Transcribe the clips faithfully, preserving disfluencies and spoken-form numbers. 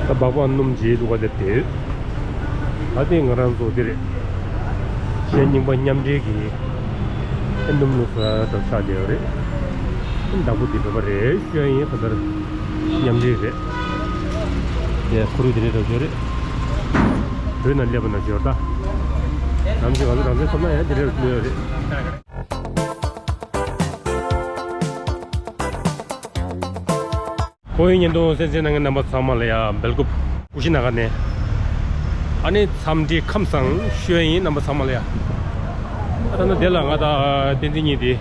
ད་སྦག་སྦག་སྣུམ་བརྗེས་འདུག་ག་དེ་དེ། ད་དེ་ང་རང་ཚོ་འདི་རེད། གཞས་རྙིང་པ་མཉམ་འབྲེལ་གྱི་སྣུམ་བླུགས་ས་འདྲ་ཆགས་བསྡད་ཡོད་རེད། བདག་པོ་འདི་བོད་པ་རེད་ཤོད་ཡིན་ག་ལྟར་མཉམ་འབྲེལ་རེད། དེ་ཁོར་ཡུག་དེ་འདྲའི་འདྲ་ཡོད་རེད། བོད་ནང་སླེབས་པ་ན་འབྱོར་ད། ནམ་ཞིག་ང་ཚོ་རང་བཙན་ཐོབ་ན་ཡང་འདི་འདྲའི་ལོས་ཡོད་རེད། ཁོ་ཡི་བརྙན་ཐུང་གསན་གཟིགས་གནང་མཁན་རྣམ་པ་ཚང་མ་ལ་ཡ་སྦེལ་ཀོབ་ཀུ་ཤི་ན་ག་ནས། ཨ་ནི་འཚམས་འདྲི་ཁམས་བཟང་ཞུ་ཡ་ཡིན་རྣམ་པ་ཚང་མ་ལ་ཡ། ད་ནི་དེ་ལ་ང་དང་བསྟན་འཛིན་གཉིས་དེ།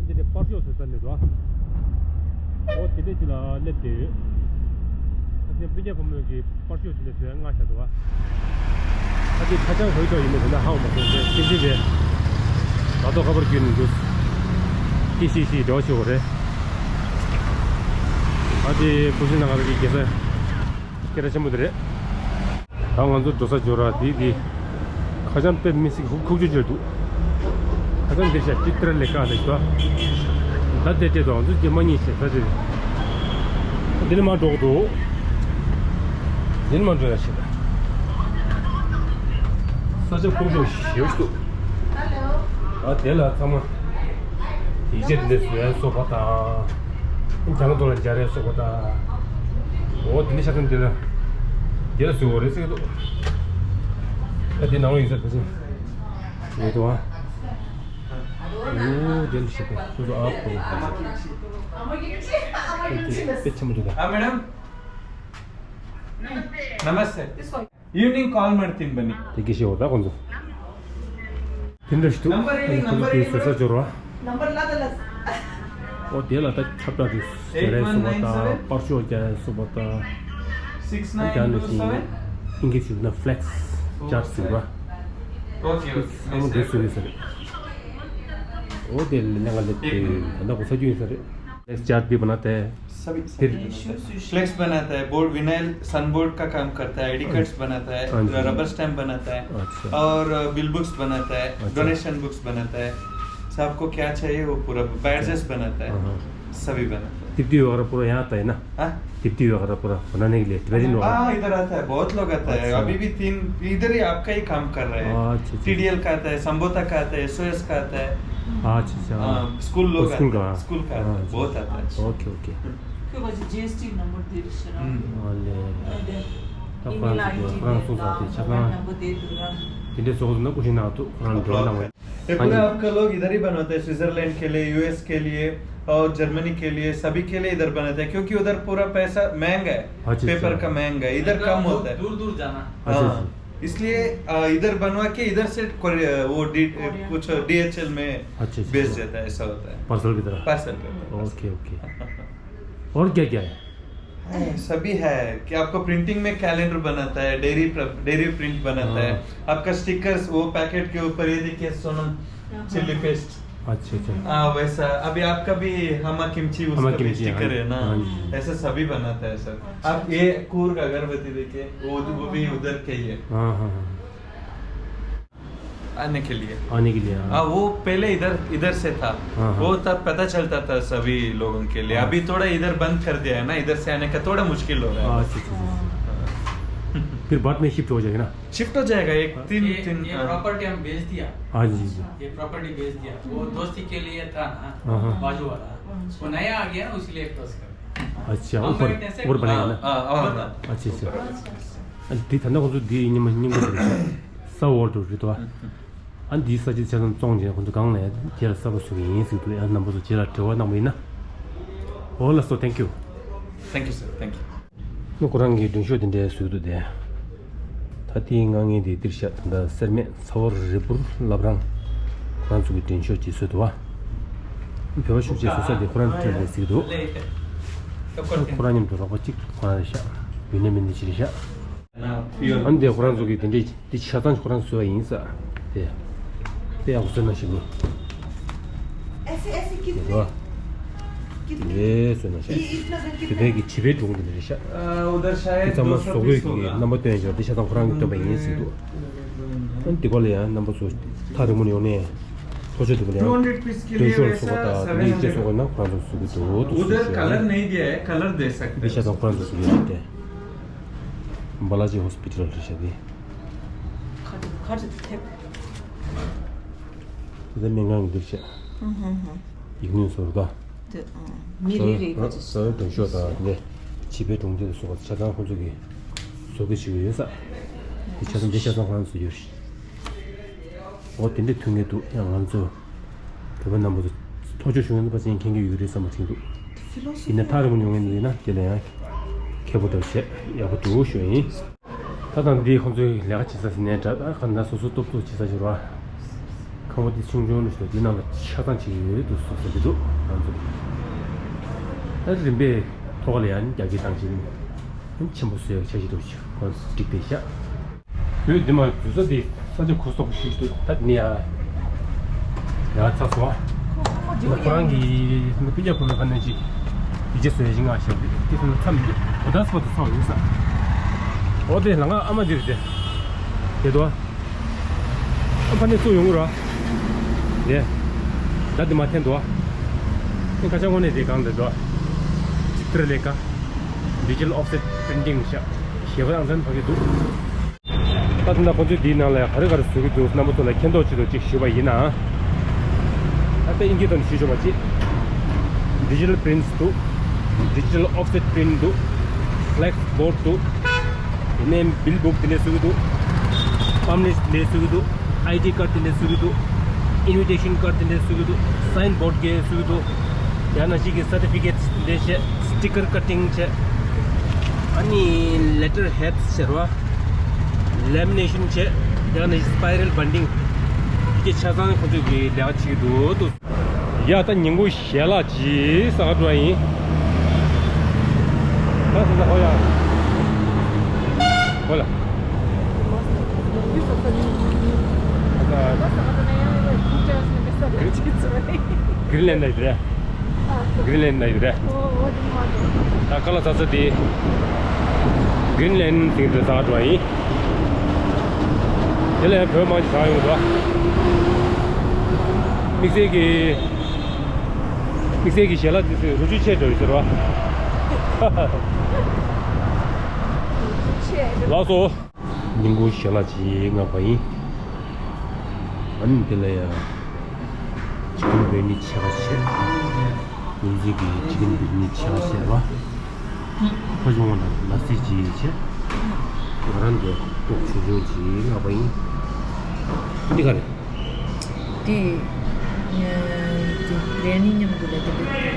འདི་ནི་པར་ཤོག་བཟོ་ས་ནས་འགྲོ། འོ་དེ་འདྲས་ཅིག་ལ་སླེབས་བསྡད་ཡོད། ཨ་ནི་སྤུན་ཀྱག་བུ་མོ་གི་པར་ཤོག་ཅིག་ནས་བཟོས་ཡ་མངགས་བཞག་འདུག་བ། ཨ་ནི་ཁ་བྱང་ག་རེ་ཅིག་ཡིན་མིན་དེ་འདྲ་ཧ་གོ་མ་སོང་། དེ་བསྟན་འཛིན་རེད། ང་ཚོ་ཁ་པར་བརྒྱུད་ནས་འདུག་ཏི་སི་སི་འབྲེལ་བ་བྱེད་དགོས་རེད། ཨ་ནི་ཀུ་ཤི་ན་ག་ར་གི་རྒྱལ་ས་སྐད་གྲགས་ཆེན་པོ་དེ་རེད། ད་ང་ཚོ་འགྲོ་ས་འབྱོར་ར་དེ་དེ། ཁ་བྱང་དཔེ་མི་སྲིད་ཁུག་ཁུག་ཅོ་ཅོ་འདུག་ཁ་བྱང་འདི་ཤ་ཅི་ཏྲ་ལེ་ཀ་ལེ་ཤ། ད་དེ་དེ་དང་ཚོ་ཅི་མ་ཉེས་ཤེས་ད་དེ། འདི་ནི་མ་འགྲོ་འདུག་འདི་ནི་མ་འགྲོ་ཡ་ཤེས་ད། ས་ཆ་ཁུག་ཅོ་ཞེ་པོ་ཅིག་འདུག་ཨ་དེ་ལ་ཚང་མ། ཡིག་ཆ་འདི་འདྲ་བཟོ་ཡ་སོགས་པ་དང་། རྒྱང་མཐོང་ལ་སྦྱར་ཡ་སོགས་པ་དང་། འོ་དེ་འདྲ་ཆ་ཚང་འདི་ལ། འདི་ལ་བཟོ་དགོས་རེད་ཟེར་གི་འདུག་ཨ་དེ་ནང་ལ་ཡིན་ས་དེ་ཚོ། ཡོད་དོ་ཨ། འོ་དེ་འདྲ་ཞིག་གི་སོ་སོ་ཨ་ཕོ་རེད། དེ་དཔེ་ཆེན་པོ་འདུག་ད། हाँ मैडम। नमस्ते। Evening call ಮಾಡ್ತೀನಿ बनी। དེ་སྐད་ཆ་འོ་ད་ཁོང་ཚོ། དེ་འདྲ་ཞིག་འདུག་ཁོང་ཚོ་དེ་བཟོ་ས་འབྱོར་བ། འོ་དེ་ལ་ད་ཁྱབ་བསྒྲགས་དེ་རྒྱ་རས་སོ་བ་དང་པར་ཤོག་རྒྱ་རས་སོ་བ་དང་། ཨ་རྒྱ་ནས་ཤིང་ཨིན་སྐད་ཞིག་ན་ཕླེག་སི་ཅར་ཟེར་བ། ཨོ་ཁེ་ཨོ་ཁེ། ཚང་མ་འདི་བཟོ་གི་ཟེར། འོ་དེ་ལས་ང་ལས་དེ་ད་ལྟ་གོ་ས་རྒྱུ་ཡིན་ས་རེད། ཕླེག་སི་ཅར་དེ་བ་ན་དེ། सभी, फिर सभी। फ्लेक्स बनाता है, बोर्ड, विनाइल, सनबोर्ड का काम करता है, एडी कट्स बनाता है, रबर स्टैम्प बनाता है, अच्छा। और बिल बुक्स बनाता है, अच्छा। डोनेशन बुक्स बनाता है। सबको क्या चाहिए वो पूरा, बैजेस बनाता है, हाँ, हाँ। सभी बनाता है। तिब्बती वगैरह पूरा यहाँ आता है ना? हाँ? तिब्बती वगैरह पूरा बनाने के लिए, टिबेटन वगैरह। हाँ, इधर आता है, बहुत लोग आता है। अच्छा। अभी भी तीन, इधर ही आपका ही काम कर रहे हैं। अच्छा, अच्छा। टीडीएल का आता है, संबोता का आता है, एसओएस का आता है। अच्छा, अच्छा। हाँ, स्कूल लोग वो स्कूल आता है, का? स्कूल का आता है, हाँ, अच्छा। बहुत आता है। Okay, okay. ཁྱོད་ཀྱི་ཇི་ཨེས་ཊི་ནམ་བར་དེ་རེད་ཤག་ར། ཨ་ལེ། ད་ཨི་མེལ་ཨའི་ཌི་ཁོ་རང་ཚོ་ཁོ་རང་སོང་ཙང་དེ་ཆ་ཚང་། མོ་བའིལ་ནམ་བར་དེ་འདུག་ར། དེ་འདྲའི་བཟོ་དགོས་ན་ཀུ་ཤི་ན་ཐུག་ཁོ་རང་འགྲོ་གནང་བ། ये हाँ पूरा जी। आपका लोग इधर ही बनवाते हैं, स्विट्जरलैंड के लिए, यूएस के लिए और जर्मनी के लिए, सभी के लिए इधर बनाते हैं, क्योंकि उधर पूरा पैसा महंगा है, अच्छा, पेपर अच्छा। का महंगा है, इधर कम होता है। दूर दूर जाना। अच्छा, हाँ, अच्छा। इसलिए, अ, इधर बनवा के इधर से कोरिया, वो डी-, कोरिया। कुछ डीएचएल में अच्छा, अच्छा, भेज अच्छा। देता है, ऐसा होता है। पार्सल की तरह। पार्सल की तरह। Okay, okay. और क्या क्या है? है, सभी है कि आपको प्रिंटिंग में कैलेंडर बनाता है, डायरी प्र-, डायरी प्रिंट बनाता है, हाँ। आपका स्टिकर्स, वो पैकेट के ऊपर ये देखिए सोनम हाँ, चिल्ली हाँ। पेस्ट। अच्छा, अच्छा। हाँ, वैसा। अभी आपका भी हामा किमची, उसका हामा भी किमची, स्टिकर हाँ, है ना? हाँ जी। ऐसा सभी बनाता है सर। अच्छा, आप अच्छा। ये कूर्ग अगरबत्ती देखिए, वो, वो भी हाँ, हाँ। उधर के ही है। हाँ, हाँ, हाँ। आने के लिए। आने के लिए, हाँ। हाँ, वो पहले इधर, इधर से था। हाँ, हाँ। वो तब पता चलता था सभी लोगों के लिए। हाँ। अभी थोड़ा इधर बंद कर दिया है ना, इधर से आने का थोड़ा मुश्किल हो रहा है। हाँ, अच्छा, अच्छा, अच्छा। हाँ। फिर बाद में शिफ्ट हो जाएगा ना? शिफ्ट हो जाएगा, एक तीन, ये, तीन, ये हाँ। प्रॉपर्टी हम बेच दिया। हाँ जी, जी। ये प्रॉपर्टी बेच दिया। वो दोस्ती के लिए था ना, हाँ, हाँ। बाजू वाला। अच्छा। वो नया आ गया ना, इसीलिए क्रॉस कर दिया। अच्छा, हम ऊपर, बैठने से ऊपर बनेगा ना? हाँ, हाँ, हाँ। अच्छा, अच्छा। ऊपर। ཨ་འདི་ད་ལྟ་ཁོང་ཚོ་འདི་ཉི་མ་རྙིང་པ་དེ་རེད། ས་ཝོལ་ཏུ་རེད་དོ། ཨ་འདིའི་ས་ཆ་ཆ་ཚང་བཙོང་བྱས་ཁོང་ཚོ་སྒང་ལ་ཡ་དེ་ལ་གསར་པ་བཟོ་གི་ཡིན་ཟེར་འདུག་ཡང་རྣམ་པ་ཚོ་རྗེས་ལ་འབྲེལ་བ་གནང་བ་ཡིན་ན། ཨོ་ལགས་སོ། Thank you. Thank you, sir. Thank you. ནི་ཁོ་རང་གི་མདུན་ཤོག་དེ་འདྲའི་བཟོས་འདུག་དེ། ད་དེའི་ང་ངས་དེ་འདིར་བཞག་ད་ལྟ་སེར་སྨད་ཚ་བོར་རི་པུར་བླ་བྲང་ཁོ་རང་ཚོ་གི་མདུན་ཤོག་ཅིག་བཟོས་འདུག་བ། བོད་པ་ཤུགས་ཆེ་བཟོ་ས་དེ་ཁོ་རང་སྤྲད་རེད་ཟེར་གི་འདུག་ཁོ་རང་མཉམ་དུ་རོགས་པ་གཅིག་ཁོ་རང་རེད་ཤག་ཡུལ་ནས་མི་འདི་ཅི་རེད་ཤག་ཨ་ནི་དེ་ཁོ་རང་ཚོ་གི་དེ་འདྲས་དེ་ཆ་ཚང་ཁོ་རང་བཟོས་པ་ཡིན་ས། དེ་དཔེ་ཡག་པོ་བཟོས་ན་ཞིག་ནི། ऐसे ऐसे कितने? कितने? དེ་བཟོས་ན་ཤག ये इतना दिन བོད་कितने? པའི་གི་བྱིས་པའི་སྒྲུང་དེ་འདྲ་རེད་ཤག उधर དེ་शायद ཚང་མ་दो सौ བཟོ་བཀོད་ཀྱི་होगा। རྣམ་པ་སྟོན་ཡོད་དེ་ཆ་ཚང་ཁོ་རང་གིས་སྟོན་པ་ཡིན་ཟེར་འདུག་ཨ་ནི་དེ་ག་ལ་ཡང་རྣམ་པ་ཚོ་ཐག་རིང་པོ་ནས་ཡོང་ནས། ཐོ་ཅོ་དུ་པ་ལ་ཡང་དོན་ཤོར་སོགས་དང་དེ་འདྲའི་ཡིག་ཆ་སོགས་ཡིན་ན་ཁོ་རང་ཚོ་བཟོ་གི་འདུག་འདུག་ཟེར་ཞུ་ཡ་ཡིན། འདི་ཤ་ཚང་ཁོ་རང་ཚོ་བཟོ་གི་ཡོད་དེ། བྷ་ལ་ཇི་ཧོ་སི་པི་ཊལ་རེད་ཤག་འདི། ཁ་ཁ་ཁ་ཐེབས། དེ་ཚོ་སྨན་ཁང་གི་འདིར་བྱས། ཡིག་སྣོད་བཟོ་རུ་ད། མི་རེ་རེ་ག་ཚོད་བཟོ་བའི་དོན་ཤོར་དང་དེ་ནས་བྱིས་པའི་གྲོང་སྡེ་ལ་སོགས་པ་ཆ་ཚང་ཁོ་ཚོ་གིས་བཟོ་གི་བྱེད་ཀྱི་ཡོད་ས། འདི་ཆ་ཚང་འདི་ཆ་ཚང་ཁོ་རང་ཚོ་ཡོད་རེད། འོ་དེ་འདྲའི་མཐུན་རྐྱེན་འདུག་ཡང་ང་ཚོ་བོད་པ་རྣམ་པ་ཚོ་ཐོ་ཅོ་བྱུང་ཡོད་ན་ཕལ་ཆེར་མཁྱེན་གྱི་ཡོད་རེད་བསམ་པ་དྲན་འདུག་ཡིན་ན་ཐག་རིང་པོ་ཡོང་མཁན་འདུག་ཡིན་ན་དེ་ལ་ཡང་མཁས་པོ་འདྲ་བྱས་ཡག་པོ་འདུག་ཞུ་ཡིན། ད་ལྟ་འདི་ཁོང་ཚོའི་ལས་ཀ་བྱེད་ས་ཟིན་ནའི་འདྲ། ད་ག་ན་སོ་སོ་སྟོབས་ཚོགས་བྱེད་ས་ཞིག་རེད་བ། ཁང་པ་འདི་ཆུང་ཆུང་ལ་ཞིག་འདི་ནང་ལ་ཆ་ཚང་བྱེད་ཀྱི་ཡོད་འདུག་སོ་སོ་འདི་འདུག་ང་ཚོ། ད་རིམ་པས་ཐོག་ལ་ཡང་རྒྱ་སྐྱེད་བཏང་བྱས་ནས་ཆེན་པོ་བཟོས་ཡག་འཆར་གཞི་འདྲ་ཞིག་ཁོང་ཚོ་བསྒྲིགས་བསྡད་ཤག་བོད་འདི་མ་འཛུལ་ས་དེ་ས་ཆ་གོ་སོག་ཞིག་འདུག་ད་ནི་ཡ་ཡ་ཚ་སོ། ཁོ་ཁོ་མ་འདི་ཁོ་རང་གི་སྤུན་ཀྱག་བུ་མོ་ཁ་ནས་ཅིག་ཡིད་ཆེས་བཟོ་ཡ་ཞིག་ང་ཤེས་པ་དེ་དེ་ཚོ་མཚམས་འདི་བོ་ད་སྤོ་དུ་ཚང་ཡིན་ས། འོ་དེ་ལ་ང་ཨ་མ་འདི་རེད་དེ། དེ་དོ། ཨ་ཕ་ནས་ཚུར་ཡོང་གི་ར། དེ། ད་འདི་མ་འཐེན་དོ། ཁ་ཆ་དངོས་གནས་དེ་གང་འདྲ་འདུག་ཅི་ཏྲ་ལས་ཀ། Digital Offset Printing ཤག་ཞེས་པ་ཡང་ཚན་ཕ་གི་འདུག་ད་ལྟ་ཁོ་ཚོས་འདིའི་ནང་ལ་ག་རེ་ག་རེ་བཟོ་གི་འདུག་རྣམ་པ་ཚོ་ལ་མཁྱེན་རྟོགས་ཆེད་དུ་ཅིག་ཞུས་པ་ཡིན་ན། ད་ལྟ་དབྱིན་སྐད་ཐོག་ནས་ཞུས་ཆོག་པ་ཅིག Digital Prints འདུག Digital Offset Print འདུག Flex Board འདུག་དེ་ནས་Bill Book དེ་འདྲས་བཟོ་གི་འདུག Palm List དེ་འདྲས་བཟོ་གི་འདུག I D card དེ་འདྲས་བཟོ་གི་འདུག Invitation card དེ་འདྲས་བཟོ་གི་འདུག Sign Board གས་བཟོ་གི་འདུག་ཡང་ན་ཅིག་གི་Certificate དེ་འདྲས་བྱས། Sticker cutting བྱས། ཨ་ནི་Letter Heads ཟེར་བ། Lamination བྱས། ཡང་ན་Spiral Binding དེ་ཆ་ཚང་ཁོ་ཚོས་ཀྱི་ལས་ཀ་བྱེད་ཀྱི་འདུག་ཡ་ད་ཉིན་གུང་ཞལ་ལག་ཅིག་ཟ་ག་འགྲོ་ཡ་ཡིན། ད་ཟ་ཟ་ཧོ་ཡ། ཧོ་ལ། Greenland ནས་རེད། Greenland ནས་རེད། ད་ཁ་ལག་ཟ་ས་དེ་Greenland དེ་འདྲ་ཟ་ག་འགྲོ་ཡ་ཡིན། དེ་ལ་ཡང་བོད་མང་ཆེ་ཟ་ཡོང་འདུག་དམིགས་བསལ་གྱི་དམིགས་བསལ་གྱི་ཞལ་ལག་དེ་ཚོས་རུ་ཆུ་ཆེ་འགྲོ་ཡོད་ཟེར་བ། ལགས་སོ། ཉིན་གུང་ཞལ་ལག་ཅིག་མངགས་པ་ཡིན། ཨ་ནི་དེ་ལ་ཡང་Chicken Biryani ཆེ་ཁ་བྱས། ཉིན་གཅིག་གི་Chicken Biryani ཆེ་ཁ་བྱས་པ། ཁ་ཆུང་བ་དང་ལ་སི་ཅིག་བྱས། ང་རང་གི་ཏོག་ཆུང་ཆུང་ཅིག་མངགས་པ་ཡིན། འདི་ག་རེད། དེ། ཨ། དེ་Biryani མཉམ་དུ་རེད་དེ།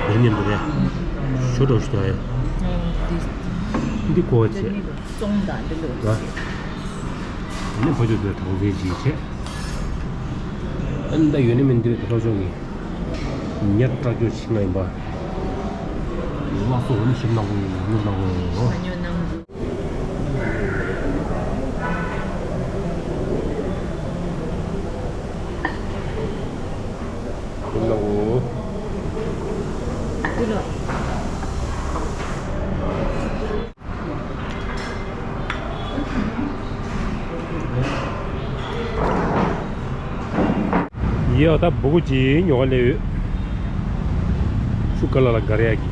Biryani མཉམ་དུ་རེད། ཞོ་འདྲ་ཞིག་འདུག་ཨ། ཨ། དེ། འདི་གོ་བ་བྱས། Chutney དང་ཙོང་དང་འདི་ལོ། ཨ། ཨ་ནི་ཕ་ཆོས་དེ་དང་འཛིན་ཅིག་བྱས། ཨ་ནི་ད་ཡོད་ནི་མིན་འདིར་དེ་ཕ་ཆོས་ཀྱི་ཉར་སྐྲག་རྒྱུ་ཞིག་ང་ཡིན་པ། ལགས་སོ། ཨ་ནི་ཞིམ་གནང་གོ་ཡིན། ཉོ་གནང་གོ་ཡིན། ང་ཉོ་གནང་གོ། ཞིམ་གནང་གོ། འདི་ལ། ཡ་ད་སྦུ་གུ་ཅིག་ཉོ་ག་སླེབས་ཡོད། ཆུ་ཀ་ལ་ལ་གར་ཡག་གི།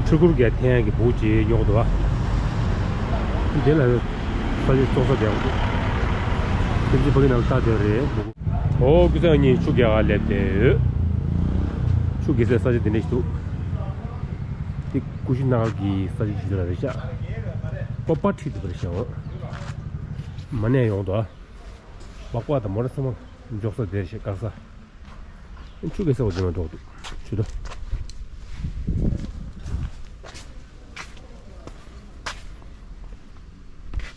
ཕྲུ་གུར་གྱ་འཐེན་ཡག་གི་སྦུ་གུ་ཅིག་ཉོ་གི་འདུག་ཨ། འདི་ལ་ཡོད། ས་ཆ་བཙོང་ས་བསྡད་ཡོད། ཁྱིམ་མཚེས་ཕ་གི་ནང་ལ་ལྟ་བསྡད་རེད་སྦུ་གུ། ཨོ་སྐུ་ཚེ་གཉིས་ཆུ་རྒྱག་ག་སླེབས་བསྡད་ཡོད། ཆུ་རྒྱག་སའི་ས་ཆ་འདི་འདྲ་ཞིག་འདུག་འདི་ཀུ་ཤུ་ནག་གི་ས་ཆ་ཞིག་ལ་རེད་ཤག་པ་པ་ཁྲིད་དུ་བར་ཤག་འོ། མ་ནས་ཡོང་དོ། སྦག་སྦག་དང་མོ་ར་ཚང་མ་འཇོག་ས་དེར་ཤག་བཀག་ས། ཆུ་གེ་ས་འོ་དེ་མ་འགྲོ་འདུག་ཆུ་དོ།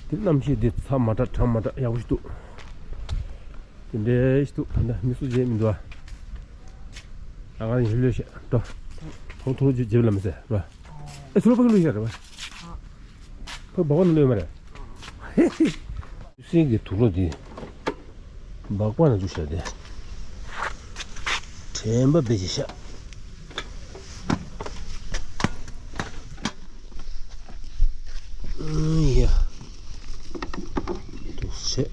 དེ་གནམ་གཤིས་དེ་ཚ་མ་དྲག་གྲང་མ་དྲག་ཡག་པོ་ཞིག་འདུག་དེ་འདྲའི་ཞིག་འདུག་ད་ལྟ་མི་སུ་བྱེད་མི་འདུག་ཨ། ད་ག་ཡིན་ལོས་བཤད་དོ། ཐོང་ཐོང་ཅིག་བརྗེ་ལ་མི་ཟེར་ར། ཨེ་ཚུར་ཕ་གི་ལོས་བཤད་ར་བ། ཕ་གི་བ་ག་ནས་ལོས་མ་རེད། སེང་གི་དུག་ལོག་འདི་སྦག་སྦག་ན་འཇུ་བྱ་སྟེ། དྲན་པ་བེད་ཀྱི་ཤ། ཨུ་ཡ། འདུག་བྱས།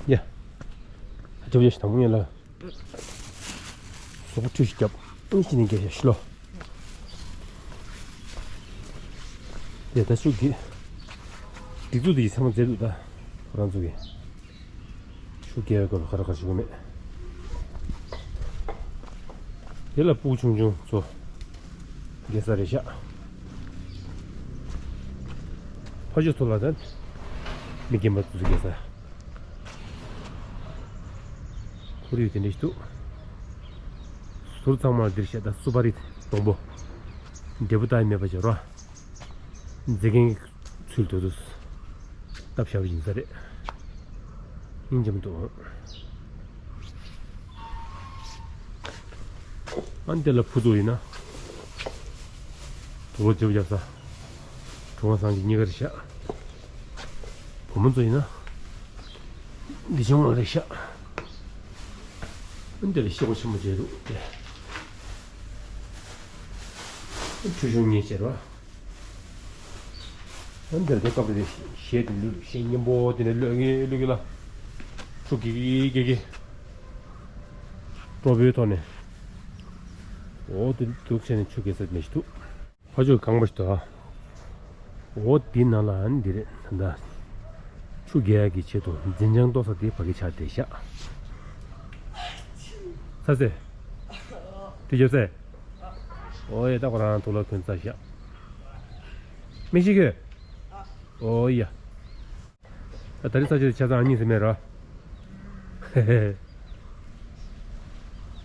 ཡ། ཨ་ཅོ་ཡ་ཞིག་དང་པོ་ངས་ལ། གཟུགས་པོ་ཁྲུས་ཤིག་བརྒྱབ། ཨ་ནི་ཕྱི་ནས་རྒྱལ་ཞག་ཤི་ལོ། ཡ་ད་ཤུགས་ཀྱིས། སྒྲིག་འཛུགས་དེ་ཡི་ཚང་མ་མཛད་འདུག་ད། ཁོ་རང་ཚོ་གིས། ཤུགས་རྒྱལ་བའི་སྐོར་ལ་ཁ་ར་ཁ་ཞུ་གི་མེད། དེ་ལ་སྤུ་གུ་ཆུང་ཆུང་ཚོ། རྒྱལ་ས་རེད་ཤག་ཕ་ཆོས་ཐོག་ལ་ད། མི་རྒན་པ་ཚོ་རྒྱལ་ས། ཁོར་ཡུག་དེ་འདྲ་ཞིག་འདུག་ཟུར་ཚང་མ་འདིར་བཤད་ད་སུ་པ་རི་སྡོང་པོ། འབྲས་བུ་ད་མེད་པ་བྱེད་རོགས། མཛེས་རྒྱན་གྱི་ཚུལ་དུ་དུ་སྟབས་བྱ་བ་ཡིན་ས་རེད། སྙིང་རྗེ་མོ་འདུག་ཨ་འདི་ལ་ཕུ་ཚུགས་ཡིན་ན། དུ་བ་བྱེད་པ་བརྒྱབ་ས། གྲུབ་དབང་སངས་རྒྱས་གཉིས་ཀ་རེད་ཤག་བུ་མོ་ཚོ་ཡིན་ན། འདི་ཆུང་བ་རེད་ཤག་འདི་ལ་ཤོག་ཆེན་པོ་བྱས་འདུག་སྟེ། ཁྲུས་གཞོང་གཉིས་བྱས་རོ། འདིར་དེ་སྐབས་རེ་གཞས་དེ་ལུས་གཞས་སྙན་པོ་དེ་ནས་ལོས་ངེས་ལུས་ཀྱི་ལ། ཕྲུ་གུ་གི་གི་གི། སྤྲོ་པོའི་ཐོག་ནས། འོ་དེ་འདུག་བྱས་ནས་ཆུ་གེ་སར་ནས་ཤི་ཐུབ། ཕ་ཆོས་གང་པ་ཞིག་ཏུ། འོ་འདི་ནང་ལ་ཨ་ནི་འདི་རེད་ད། ཆུ་རྒྱག་ཡག་གི་ཆེད་དུ་འཛིན་བྱང་གཏོར་ས་དེ་ཕ་གི་ཆགས་བསྡད་ཤག་ཚ་ཚེ། དུས་རྒྱབ་ཚེ། འོ་ཡ་ད་ཁོ་རང་ཐུགས་ལ་འཁོན་ཚ་ཤག་མི་ཤི་ཁྱོད། འོ་ཡ། ད་ད་རེས་ས་ཆ་དེ་ཆ་ཚང་གཉིས་སུ་མེད་ར།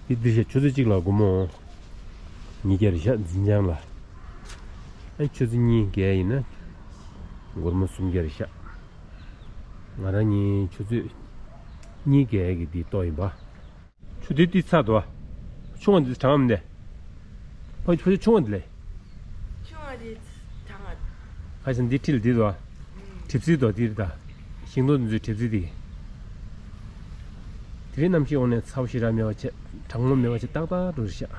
འདི་འདི་བཞིན་ཆུ་ཚོད་གཅིག་ལ་སྒོར་མོ་ཉིས་བརྒྱ་རེད་ཤག་འཛིན་བྱང་ལ། ཨ་ཆུ་ཚོད་གཉིས་བརྒལ་ཡིན་ན་སྒོར་མོ་སུམ་བརྒྱ་རེད་ཤག་ང་རང་གཉིས་ཆུ་ཚོད་གཉིས་བརྒལ་གྱི་འདི་ལྟོ་ཡིན་པ། ཆུ་དེ་ཏི་ཚ་དོ། ཆུང་བ་འདི་གྲང་མི་འདི། ཕ་ཆུ་ཆུང་བ་འདི་ལས། ཆུང་བ་འདི་གྲང་བ། ཁ་ཆེ་འདི་ཁྲིལ་འདི་དོ། གྲིབ་བསིལ་དོ་འདི་རེད་ད། ཤིང་སྡོང་འདི་ཚོའི་གྲིབ་བསིལ་འདི། དེ་རིང་གནམ་གཤིས་འོང་ནས་ཚ་པོ་ཞེ་དྲག་མེད་པ་བྱས་གྲང་མོ་མེད་པ་བྱས་ཏག་ཏག་འགྲོ་རེད་ཤག་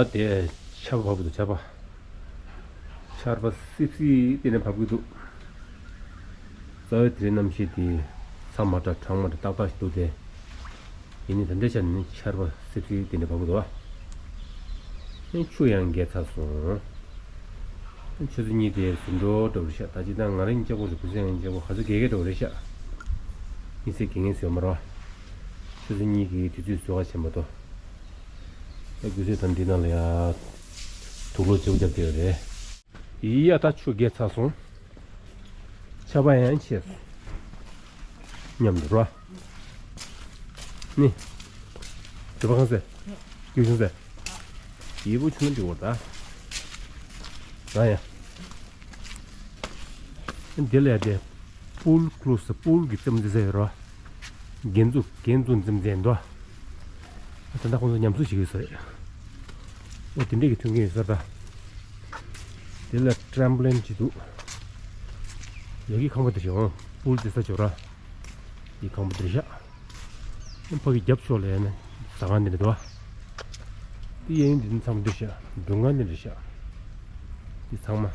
ད་དེ་ཆར་པ་བབས་འདུག་ཆར་པ། ཆར་པ་སིབ་སིབ་དེ་ནས་བབས་ཀྱི་འདུག་རྩ་བའི་དེ་རིང་གནམ་གཤིས་དེ་ཚ་མ་དྲགས་གྲང་མ་དྲགས་ཏག་ཏག་ཞིག་འདུག་སྟེ། ཡིན་ནའི་ད་ལྟའི་ཆར་ནི་ཆར་པ་སིབ་སིབ་དེ་འདྲ་བབས་ཀྱི་འདུག་ཨ། ཨེ་ཆུ་ཡང་རྒྱས་ཚར་སོང་། ཨེ་ཆུ་ཚོད་གཉིས་དེ་ཟིན་འགྲོ་འདྲ་བོ་རེད་ཤག་ད་ཅི་ད་ང་རང་གཅིག་པོ་རེད། བུ་ཚ་ཡང་གཅིག་པོ་ག་ཚོད་རྒས་རྒས་འདྲ་བོ་རེད་ཤག་གཉིད་སད་རྒས་ངེས་ཡོད་མ་རེད་བ། ཆུ་ཚོད་གཉིས་ཀྱི་དུས་ཚོད་བཟོ་ག་ཕྱིན་པ་དང་། ད་དུས་ཚོད་དང་འདི་ནང་ལ་ཡ། དུག་ལོག་ཅིག་བརྒྱབ་བསྡད་ཡོད་རེད། ཡ་ད་ཆུ་རྒྱས་ཚར་སོང་། ཆར་པ་ཡང་ཆད་སོང་། མཉམ་དུ་རོ། ནི། དུད་པ་གང་ཟེ། རྒྱུ་ཆུང་ཟེ། ཡི་བུ་ཆུང་ན་འགྲིག་བར་ད། ང་ཡ། འདི་ལ་ཡ་དེ། པུལ་ཀླུ་ས་པུལ་གྱི་རྩེད་མོ་རྩེ་ས་ཡོད་རོ། རྒན་ཚོ་རྒན་ཚོ་རྩེད་མོ་རྩེ་འདུག་ད་ལྟ་ཁོང་ཚོ་ཉམས་གསོ་བྱེད་ཀྱི་ཡོད་ས་རེད། ཨོ་དེ་འདྲས་ཀྱི་མཐུན་རྐྱེན་ཡོད་ས་རེད་ད། དེ་ལ་ཊེམ་པོ་ལིན་ཅིག་འདུག་ཡ་གི་ཁང་པ་དེ་ཞིག་ཨང་པུལ་རྩེ་ས་ཅོག་ར། ཡི་ཁང་པ་དེ་རེད་ཤག་ཕ་གི་རྒྱབ་ཕྱོགས་ལ་ཡ་ནི་ཟ་ཁང་འདི་འདྲ་འདུག་དེ་ཡ་ཡིན་འདི་ཚང་མ་འདི་ཤག་འདུ་ཁང་འདི་འདྲ་ཤག་འདི་ཚང་མ་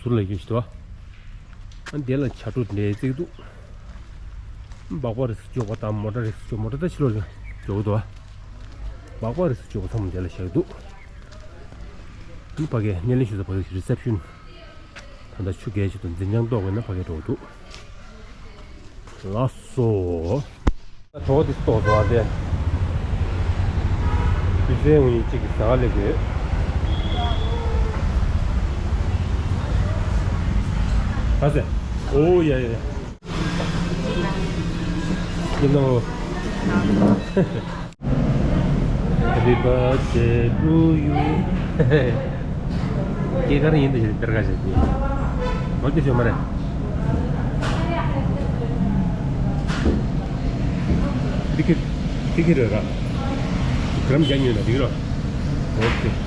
ཟུར་ལ་ཡོད་ཤི་འདུག་ཨ་འདི་ལ་ཆ་འཕྲུལ་འདྲ་བརྩེགས་འདུག་སྦག་སྦག་རེ་ཞིག་འཇོག་པ་དང་མོ་ཊ་རེ་ཞིག་འཇོག་མོ་ཊ་ད་ཕྱི་ལོགས་ལ་འཇོག་གི་འདུག་སྦག་སྦག་རེ་ཞིག་འཇོག་པ་ཚང་མ་འདི་ལ་བཞག་གི་འདུག་ཨ་ཕ་གི་སྣེ་ལེན་ཞུ་ས་ཕ་གི་རི་སེབ་ཤན། ད་ལྟ་ཆུ་རྒྱས་ཆེད་དུ་འཛིན་བྱང་གཏོང་དགོས་ན་ཕ་གི་འགྲོ་གི་འདུག་ལགས་སོ། གྲོགས་དེ་ལྟོགས་སོང་ཨ་དེ། དུས་ཚོད་ངུ་ཡིན་གཅིག་གི་ཟ་ག་སླེབས་ཡོད། ག་ཟེ། ཨོ་ཡ་ཡ་ཡ། You know. Happy birthday to you. སྐྱེས་སྐར་ཡིན་དུ་ཞིག་སྟེར་ག་ཞིག་གི། འོ་དེ་ཞོ་མ་རེད། དེ་ཁྱེར། དེ་ཁྱེར་ར། གྲམ་རྒྱ་ཉོས་ན་དེ་ར། ཨོ་ཁེ།